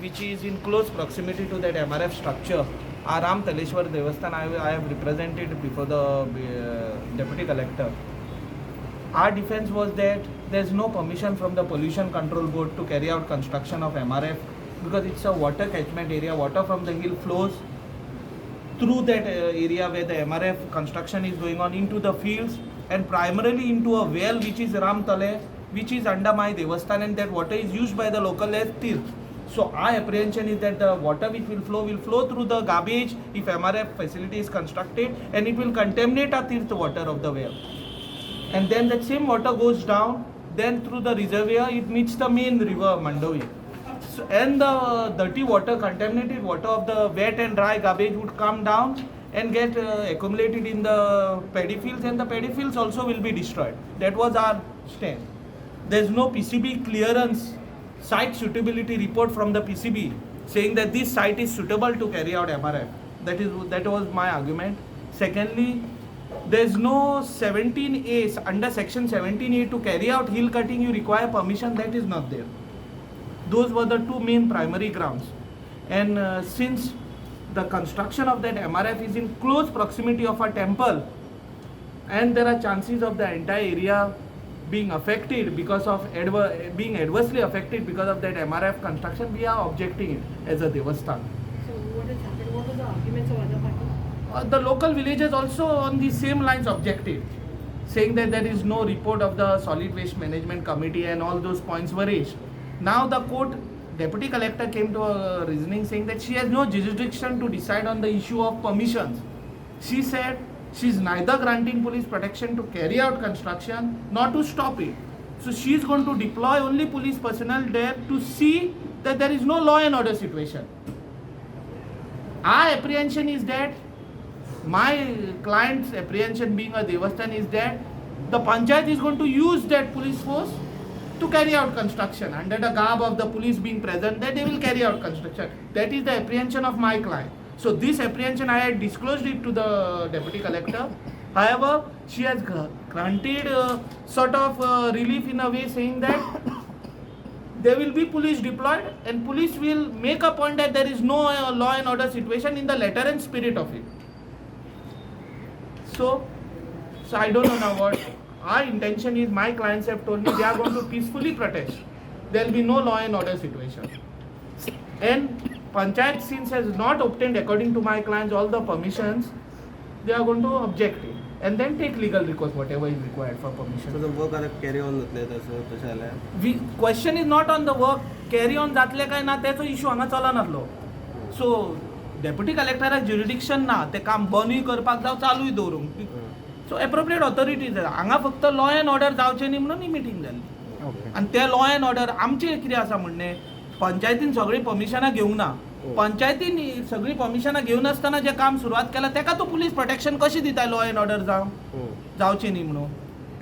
which is in close proximity to that MRF structure. Our Ram Taleshwar Devasthan, I have represented before the deputy collector. Our defense was that there's no permission from the pollution control board to carry out construction of MRF because it's a water catchment area. Water from the hill flows through that area where the MRF construction is going on into the fields and primarily into a well which is Ram Tale, which is under my Devasthan, and that water is used by the local as tirth. So our apprehension is that the water which will flow through the garbage if MRF facility is constructed, and it will contaminate our tirth water of the well. And then that same water goes down, then through the reservoir it meets the main river Mandovi. So, and the dirty water, contaminated water of the wet and dry garbage would come down and get accumulated in the paddy fields, and the paddy fields also will be destroyed. That was our stand. There is no PCB clearance, site suitability report from the PCB saying that this site is suitable to carry out MRF. That was my argument. Secondly, there is no 17A, under section 17A to carry out hill cutting you require permission, that is not there. Those were the two main primary grounds. And since the construction of that MRF is in close proximity of a temple, and there are chances of the entire area being affected because of being adversely affected because of that MRF construction, we are objecting it as a Devasthan. So what has happened? What were the arguments of other parties? The local villagers also on the same lines objected, saying that there is no report of the solid waste management committee and all those points were raised. Now the court, deputy collector came to a reasoning saying that she has no jurisdiction to decide on the issue of permissions. She said she is neither granting police protection to carry out construction nor to stop it. So she is going to deploy only police personnel there to see that there is no law and order situation. Our apprehension is that, my client's apprehension being a Devasthan is that the panchayat is going to use that police force to carry out construction under the garb of the police being present, that they will carry out construction. That is the apprehension of my client. So this apprehension I had disclosed it to the deputy collector. However, she has granted sort of relief in a way, saying that there will be police deployed and police will make a point that there is no law and order situation in the letter and spirit of it. So I don't know now what our intention is. My clients have told me they are going to peacefully protest. There will be no law and order situation. And Panchayat, since has not obtained, according to my clients, all the permissions, they are going to object it and then take legal recourse, whatever is required for permission. So the work आतां carry on जातलें तसं तशें जाल्यार We question is not on the work carry on जातलें काय ना तेचो issue हांगा चलनासलो. सो डेप्युटी कलेक्टराक ज्युरिडिक्शन ना तें काम बंदूय करपाक जावं चालूय दवरूंक. सो एप्रोप्रिएट ऑथॉरिटीज हांगा फक्त लॉ एंड ऑर्डर जावचें न्ही म्हणून ही मिटींग जाली. आनी ते लॉ एंड ऑर्डर आमचें कितें आसा म्हणणें, पंचायतीन सगळीं परमिशनां घेवंक ना. पंचायतीन सगळीं परमिशनां घेवनासतना जें काम सुरवात केलां तेका तूं पुलीस प्रोटेक्शन कशी दिता लॉ एंड ऑर्डर जावचें न्ही म्हणून.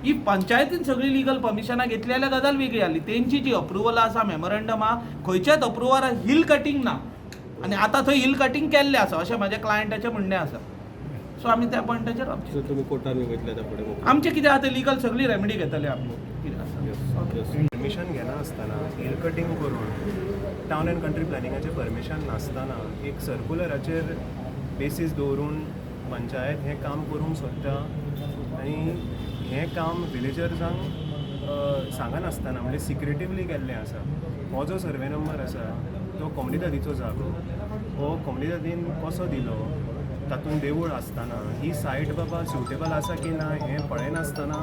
If पंचायतीन सगळीं लिगल परमिशनां घेतली जाल्यार गजाल वेगळी जाली. तेंची जी अप्रुवलां आसा, मेमोरंडम आहा, खंयच्याच अप्रुवलार हिल कटींग ना आनी आतां थंय हिल कटींग केल्लें आसा अशें म्हाज्या क्लायंटाचें म्हणणें आसा. सो आमी त्या पॉयंटाचेर सो तुमी कोर्टान बी वयतले आतां फुडें? आमचें कितें आहा तें लिगल सगळी रेमेडी घेतले आमी कितें आसा. परमिशन घेनासतना हिल कटींग करून टावन अँड कंट्री प्लॅनिंगाचें परमिशन नासतना एक सर्कुलराचेर बेसीस दवरून पंचायत हें काम करूंक सोदता आनी हें काम विलेजर्सांक सांगनासतना म्हणजे सिक्रेटिवली केल्लें आसा. हो जो सर्वे नंबर आसा तो कोमुनिदादीचो जागो, हो कोमुनिदादीन कसो दिलो, तातूंत देवूळ आसतना ही सायट बाबा सुटेबल आसा की ना हें पळयनासतना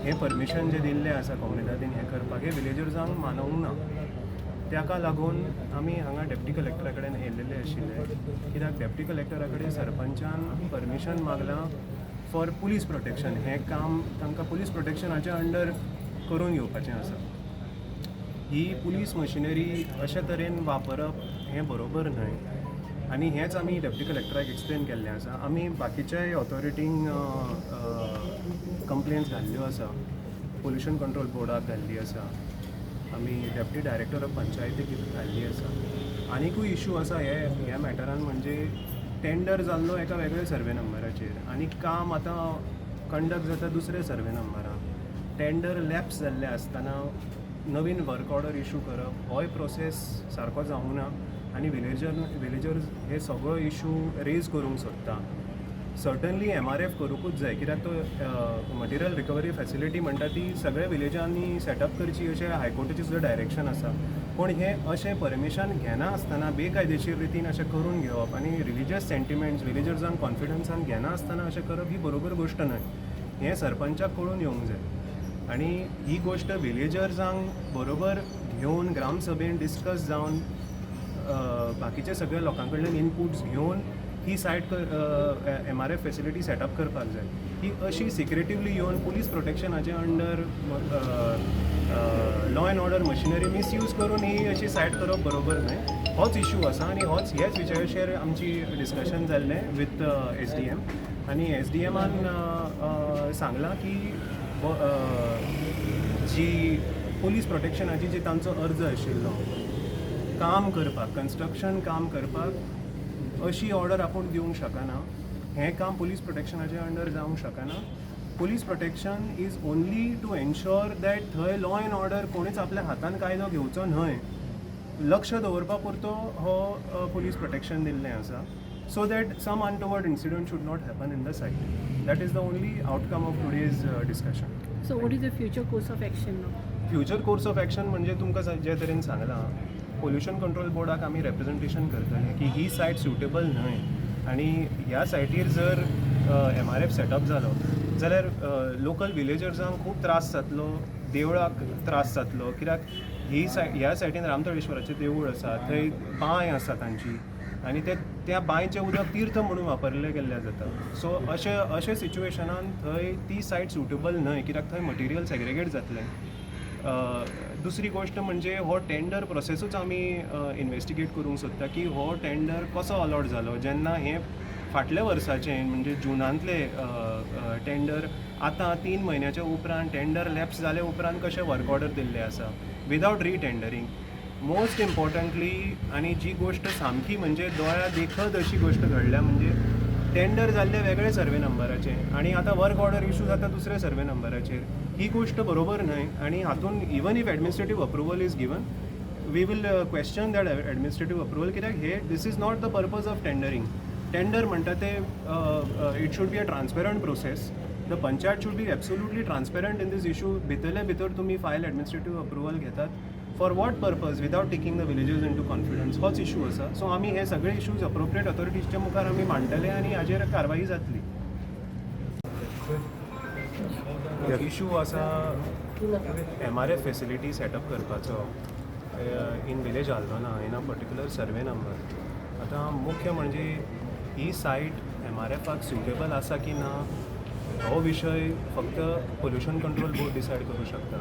हें परमिशन जें दिल्लें आसा कोमुनिदादीन हें करपाक हें विलेजर्सांक मानवूंक ना. ताका लागून आमी हांगा डेप्टी कलेक्टरा कडेन येयलेले आशिल्ले, कित्याक डेप्टी कलेक्टरा कडेन सरपंचान परमिशन मागलां फॉर पुलीस प्रोटेक्शन. हें काम तांकां पुलीस प्रोटेक्शनाच्या अंडर करून घेवपाचें आसा. ही पुलीस मशिनरी अशे तरेन वापरप हें बरोबर न्हय आनी हेंच आमी डेप्टी कलेक्टराक एक्सप्लेन केल्लें आसा. आमी बाकीच्याय ऑथॉरिटींक कंप्लेन्स घाल्ल्यो आसा, पोल्युशन कंट्रोल बोर्डाक घाल्ली आसा, आमी डेप्टी डायरेक्टर ऑफ पंचायतीक घाल्ली आसा. आनिकूय इशू आसा हे ह्या मॅटरान, म्हणजे टेंडर जाल्लो एका वेगळ्या सर्वे नंबराचेर आनी काम आतां कंडक्ट जाता दुसऱ्या सर्वे नंबरान. टेंडर लॅप्स जाल्लें आसतना नवीन वर्क ऑर्डर इशू करप होय प्रोसेस सारको जावंक ना आनी विलेजर्स हे सगळो इशू रेज करूंक सोदता. सर्टनली एमआरएफ करूंकूच जाय, कित्याक तो मटेरियल रिकवरी फॅसिलिटी म्हणटा ती सगळ्या विलेजांनी सेटअप करची अशें हायकोर्टाचें सुद्दां डायरेक्शन आसा. पूण हें अशें परमिशन घेना आसतना बेकायदेशीर रितीन अशें करून घेवप आनी रिलिजियस सेंटिमेंट्स विलेजर्सांक कॉन्फिडन्सान घेना आसतना अशें करप ही बरोबर गोश्ट न्हय. हें सरपंचाक कळून येवंक जाय आनी ही गोश्ट विलेजर्सांक बरोबर घेवन ग्रामसभेन डिस्कस जावन बाकीच्या सगळ्या लोकां कडल्यान इनपुट्स घेवन ही सायट एमआरएफ फेसिलिटी सेटअप करपाक जाय. ही अशी सिक्रेटिवली येवन police प्रोटेक्शनाचे under law and order machinery misuse करून ही अशी सायट करप बरोबर न्हय. होच इशू आसा आनी होच ह्याच विशयाचेर आमची डिस्कशन जाल्लें विथ एसडीएम आनी एसडीएमान सांगलां की जी पुलीस प्रोटेक्शनाची जी तांचो अर्ज आशिल्लो काम करपाक, कन्स्ट्रक्शन काम करपाक, अशी ऑर्डर आपूण दिवंक शकना. हें काम पुलीस प्रोटेक्शनाच्या अंडर जावंक शकना. Police protection is only to ensure that थंय लॉ एंड ऑर्डर, कोणीच आपल्या हातान कायदो घेवचो न्हय, लक्ष दवरपा पुरतो हो पुलीस प्रोटेक्शन दिल्लें आसा, so that some untoward incident should not happen in the site. That is the only outcome of today's discussion. So what is the future course of action now? Future course of action म्हणजे तुमकां जे तरेन सांगलां, pollution control बोर्डाक आमी representation करतले की ही site suitable न्हय आनी ह्या सायटीर जर एमआरएफ सेटअप जालो जाल्यार लोकल विलेजर्सांक खूब त्रास जातलो, देवळाक त्रास जातलो, कित्याक ही साय ह्या सायटीन रामतळेश्वराचें देवूळ आसा, थंय बांय आसा तांची आनी ते त्या बांयचें उदक तीर्थ म्हणून वापरलें गेल्लें जाता. सो अशें सिच्युएशनान थंय ती सायट सुटेबल न्हय, कित्याक थंय मटेरियल सेग्रिगेट जातलें. दुसरी गोश्ट म्हणजे हो टेंडर प्रोसेसूच आमी इन्वेस्टिगेट करूंक सोदता की हो टेंडर कसो अलॉट जालो, जेन्ना हें फाटल्या वर्साचें म्हणजे जुनांतले टेंडर आतां 3 म्हयन्याच्या उपरांत, टेंडर लॅप्स जाले उपरांत कशें वर्क ऑर्डर दिल्लें आसा विदावट रिटेंडरींग. मोस्ट इम्पॉर्टंटली आनी जी गोश्ट सामकी म्हणजे दोळ्या देखत अशी गोश्ट घडल्या म्हणजे टेंडर जाल्ले वेगळे सर्वे नंबराचे आनी आतां वर्क ऑर्डर इशू जाता दुसऱ्या सर्वे नंबराचेर. ही गोश्ट बरोबर न्हय आनी हातून even if administrative approval is given, we will question that administrative approval, कित्याक हे this is not the purpose of tendering. Tender म्हणटा ते it should be a transparent process. The panchayat should be absolutely transparent in this issue. भितरले भितर तुमी file administrative approval घेतात, for what purpose, without taking the villagers into confidence? होच issue आसा. So आमी हे सगळे इशूज अप्रोप्रिएट ऑथॉरिटीजच्या मुखार आमी मांडटले आनी हाजेर कारवाई जातली. इशू आसा एमआरएफ फेसिलिटी सेटअप करपाचो in village Aldona in a particular survey number. आतां मुख्य म्हणजे ही सायट एमआरएफाक सुटेबल आसा की ना हो विशय फक्त पोल्युशन कंट्रोल बोर्ड डिसायड करूं शकता,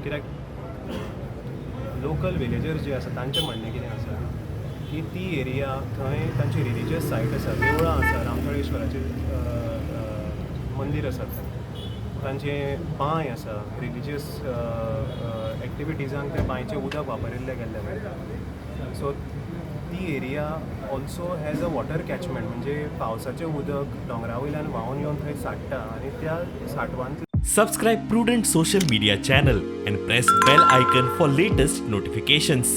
कित्याक लोकल विलेजर्स जे आसा तांचें म्हणणें कितें आसा की ती एरिया थंय तांची रिलिजियस सायट आसा, देवळां आसा, रामतळेश्वराचें मंदीर आसा, थंय तांचें बांय आसा, रिलिजियस एक्टिविटीजांक त्या बांयचें उदक वापरिल्लें गेल्लें वयता. सो ती area also has a water catchment, म्हणजे पावसाचें उदक दोंगरा वयल्यान व्हांवन येवन थंय साठटा आनी त्या साठवांतलें Subscribe Prudent Social Media channel and press bell icon for latest notifications.